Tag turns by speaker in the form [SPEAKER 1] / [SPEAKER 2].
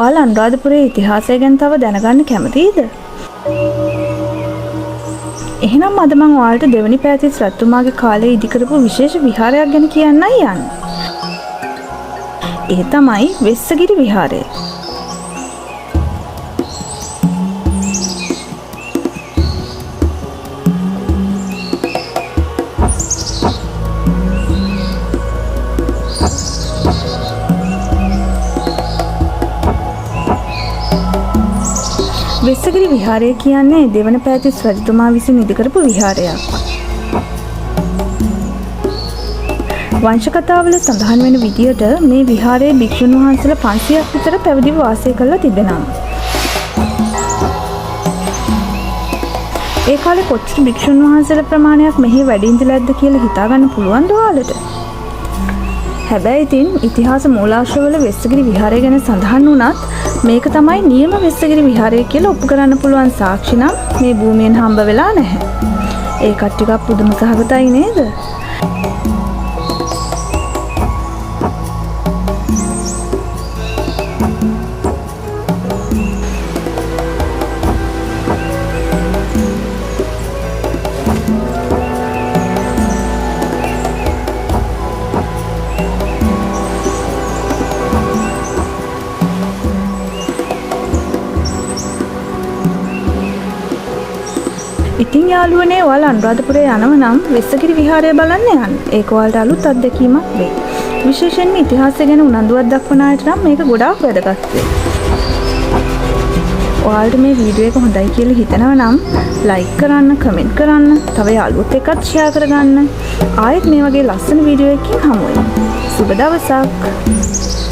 [SPEAKER 1] ඔයාලා අනුරාධපුරයේ ඉතිහාසය ගැන තව දැනගන්න කැමතිද? එහෙනම් අද මං ඔයාලට දෙවනි පෑතිස් රජතුමාගේ කාලේ ඉදිකරපු විශේෂ විහාරයක් ගැන කියන්නයි යන්නේ. ඒ තමයි වෙස්සගිරි විහාරය. වෙස්සගිරි විහාරය කියන්නේ දෙවන පෑතිස් රජතුමා විසින් ඉදිකරපු විහාරයක්. වංශ කතාවල සඳහන් වෙන විදියට මේ විහාරයේ භික්ෂුන් වහන්සේලා 500ක් විතර පැවිදිව වාසය කරලා තිබෙනවා. ඒ කාලේ කොච්චර භික්ෂුන් වහන්සේලා ප්‍රමාණයක් මෙහි වැඩ ඉඳලා ඇද්ද කියලා හිතා ගන්න පුළුවන්ද ඔයාලට? හැබැයි ඉතින් ඉතිහාස මූලාශ්‍රවල වෙස්සගිරි විහාරය ගැන සඳහන් වුණත් මේක තමයි නියම වෙස්සගිරි විහාරය කියලා ඔප්පු කරන්න පුළුවන් සාක්ෂි නම් මේ භූමියෙන් හම්බ වෙලා නැහැ. ඒකත් ටිකක් පුදුම සහගතයි නේද? ඉතින් යාළුවනේ, ඔයාලා අනුරාධපුරේ යනව නම් වෙස්සගිරි විහාරය බලන්න යන්න. ඒක ඔයාලට අලුත් අත්දැකීමක් වෙයි. විශේෂයෙන්ම ඉතිහාසය ගැන උනන්දුවක් දක්වන අයට නම් මේක ගොඩාක් වැදගත් වෙයි. ඔයාලට මේ වීඩියෝ එක හොඳයි කියලා හිතෙනවා නම් ලයික් කරන්න, කමෙන්ට් කරන්න, තව යාළුවොත් එක්කත් ෂෙයා කරගන්න. ආයෙත් මේ වගේ ලස්සන වීඩියෝ එකකින් හමු වෙමු. සුබ දවසක්.